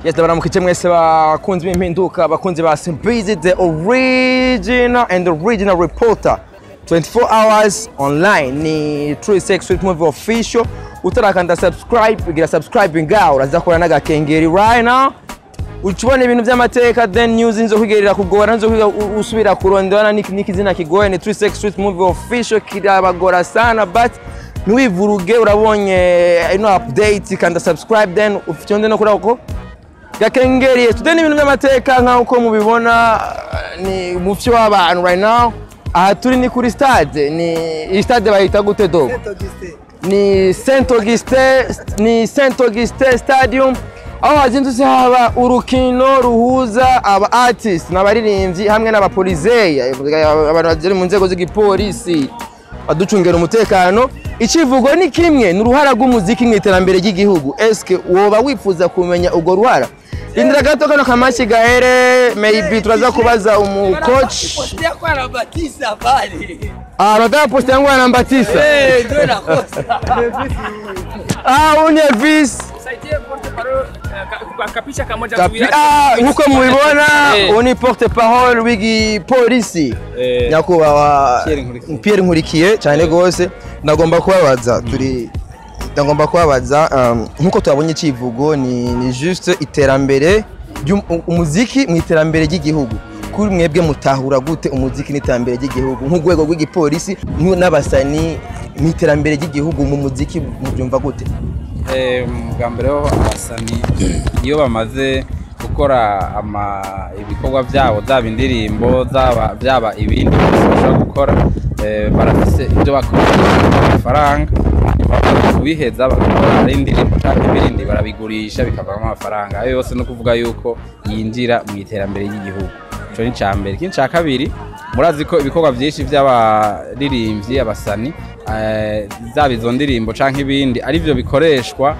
Yes, ndabaramukije mwese bakunzi b'impinduka, bakunzi ba Simbizi, the original and original reporter, 24 hours online. Ni True Sex Sweet Movie Official. Utarakanda subscribe, gira subscribe ngaho, uraza kubona n'agakengeri right now. Ucubona ibintu by'amateka, then news nzo kwigerera kugora, nzo kwiga usubira kurondera n'ikizina kigoye. Ni True Sex Sweet Movie Official, kirabagora sana, but ntiwivuruge. Urabonye ino update, kanda subscribe, then ufite no kuri ako gakengeri. Today ni ibintu by'amateka nk'uko mubibona, ni umufyo w'abantu right now. Aha turi ni kuri stade. Ni iyi stade bayita gute, dogo? Ni Saint Augustin, ni Saint Augustin Stadium, aho hazindutse haba urukino ruhuza aba artist n'abaririmbyi hamwe n'abapolizeyi, abantu bagera mu nzego z'igipolisi baducungera umutekano. Icivugo ni kimwe, ni uruhara rw'umuziki mu iterambere ry'igihugu. Eske woba wifuza kumenya urwo ruhara? Rindira gato kano kamashi gahere, maybe turaza kubaza umu coach. Posti yako ya namba 9 pale. Ah, nataka posti yangu ya namba 9. Eh, ndio inakosa. Ah, unye vis Saidie porte parole kapicha kamoja. Ah, nkuko mubibona, Eh. uwo ni porte parole w'igipolisi, Eh. nyakubahwa Pierre Nkurikiye. Pierre Nkurikiye cyane gose. Ndagomba kubabaza, turi ndagomba kubabaza, nkuko twabonye icivugo ni juste iterambere umuziki mu iterambere ry'igihugu. Kuri mwebwe mutahura gute umuziki n'iterambere ry'igihugu, nk'urwego rw'igipolisi n'abasani mu iterambere ry'igihugu mu muziki, mubyumva gute? Bwa mbere ho, abasani iyo bamaze gukora ibikorwa byabo, zaba indirimbo, zaba byaba ibindi byose bashobora gukora, barafise ibyo bakora amafaranga. Hanyuma bamaze kubiheza, bagakora ari indirimbo canke ibindi, barabigurisha bikavamo amafaranga. Ayo yose no kuvuga yuko yinjira mu iterambere ry'igihugu. Ico ni ica mbere. Ikindi ca kabiri, murazi ko ibikorwa vyinshi vy'abaririmbyi, abasani, zaba izo ndirimbo canke ibindi, arivyo bikoreshwa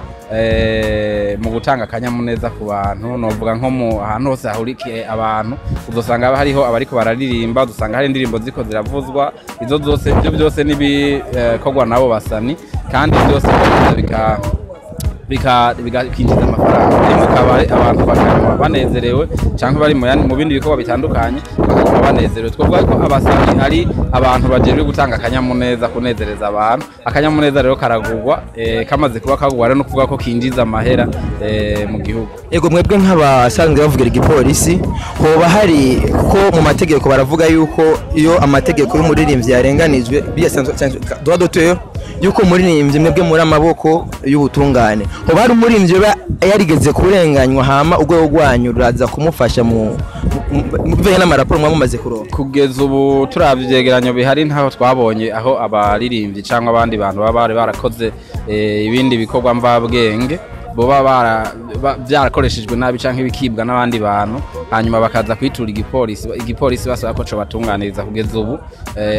mu gutanga akanyamuneza ku bantu. Novuga nko mu ahantu hose hahurikiye abantu, uzosanga hariho abariko bararirimba, uzosanga hari indirimbo ziko ziravuzwa. Izo zose, ivyo byose n'ibikorwa nabo basani, kandi byose bikinjiza amafaranga. Bari mu kabari, abantu bakanywa banezerewe, cyangwa bari mu bindi bikorwa bitandukanye, bakanywa banezerewe. Twavuga ko abasani ari abantu bajejwe gutanga akanyamuneza, kunezereza abantu. Akanyamuneza rero karagurwa, kamaze kuba kagurwa rero no kuvuga ko kinjiza amahera mu gihugu. Ego, mwebwe nk'abasanzwe bavugira igipolisi, hoba hari, kuko mu mategeko baravuga yuko iyo amategeko y'umuririmbyi yarenganijwe, droit d'auteur, yuko umuririmbyi mwebwe muri amaboko y'ubutungane, hoba hari umuririmbyi yoba yarigeze kurenganywa, hama urwego rwanyu ruraza kumufasha mu bivanye n'amaraporo muba mumaze kuronka? Kugeza ubu, turavye ivyegeranyo bihari, ntaho twabonye aho abaririmbyi cyangwa abandi bantu baba bari barakoze ibindi bikorwa mvabwenge boba byarakoreshejwe nabi canke bikibwa n'abandi bantu, hanyuma bakaza kwitura igipolisi basaba ko co batunganiriza. Kugeza ubu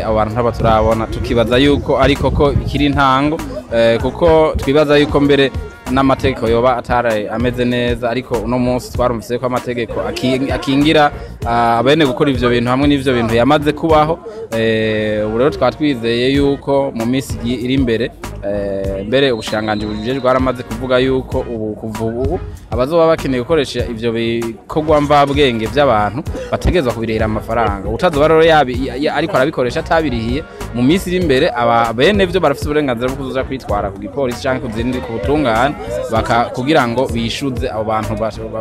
abo bantu ntabo turabona. Tukibaza yuko ariko ko ikiri intango, kuko twibaza yuko mbere n'amategeko yoba atari ameze neza, ariko uno munsi twarumvise ko amategeko akingira bene gukora ivyo bintu hamwe n'ivyo bintu yamaze kubaho. Ubu rero tukaba twizeye yuko mu minsi iri imbere, mbere ubushikiranganji bubijejwe bwaramaze kuvuga yuko ubu, kuva ubu, abazoba bakeneye gukoresha ivyo bikorwa mvabwenge by'abantu bategerezwa kubirihira amafaranga. Utazoba rero ariko arabikoresha atabirihiye, mu minsi iri imbere aba bene vyo barafise uburenganzira bwo kuzoja kwitwara ku gipolisi canke ku zindi, ku butungane, kugira ngo bishuze abo bantu,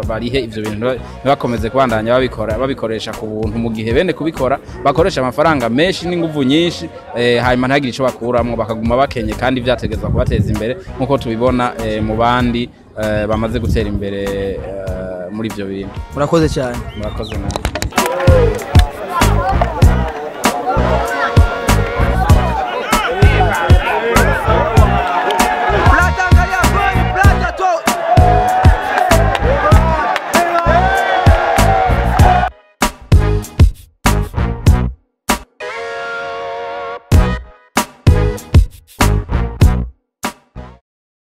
barihe ivyo bintu, ntibakomeze kubandanya babikora, babikoresha ku buntu, mu gihe bene kubikora bakoresha amafaranga menshi n'inguvu nyinshi, hanyuma ntihagire ico bakuramwo, bakaguma bakenye kandi vyategerezwa kubateza imbere, nk'uko tubibona mu bandi bamaze gutera imbere muri ivyo bintu. Murakoze cyane. Murakoze nawe.